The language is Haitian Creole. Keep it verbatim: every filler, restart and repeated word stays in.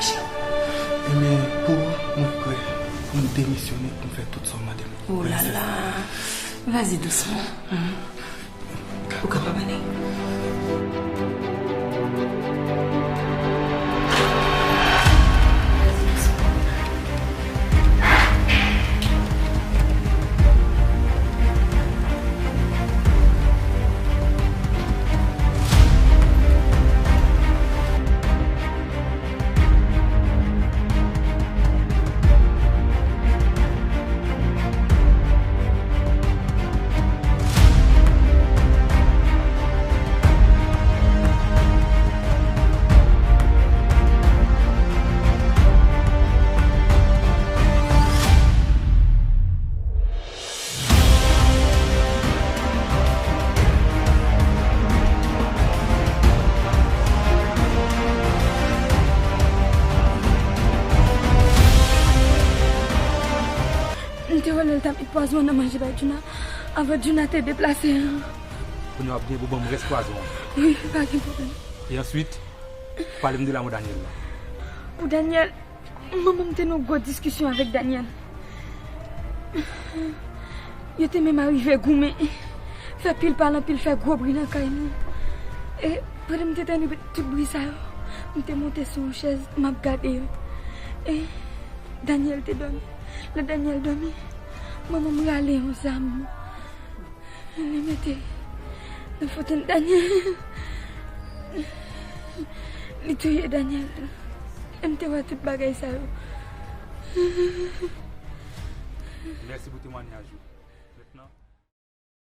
Ebyen, pou ou, mwen prè pou m demisyone, pou m fè tout sa w mande m. Oh la la. Vas-y dousman. Ou kapab ale. M te rele l t ap met pwazon nan manje bay Djouna, avan Djouna te deplase. Kounye a w ap gen pou ban m rès pwazon an. Wi, pa gen pwoblèm. E answit, pale m de lanmò Daniel la. Pou Daniel, manman m te nan yon gwo diskisyon avèk Daniel. Yo te menm arive goumen, fè pil pale anpil, fè gwo bri nan kay nou. E pandan m te tande tout bri sa yo, m te monte sou yon chèz, m ap gade yo. E Daniel te dòmi. Lè Daniel dòmi, manman m rale yon zam. Li mete nan foutèy Daniel. Li touye Daniel. E m te wè tout bagay sa yo. Mèsi pou temwanyaj ou.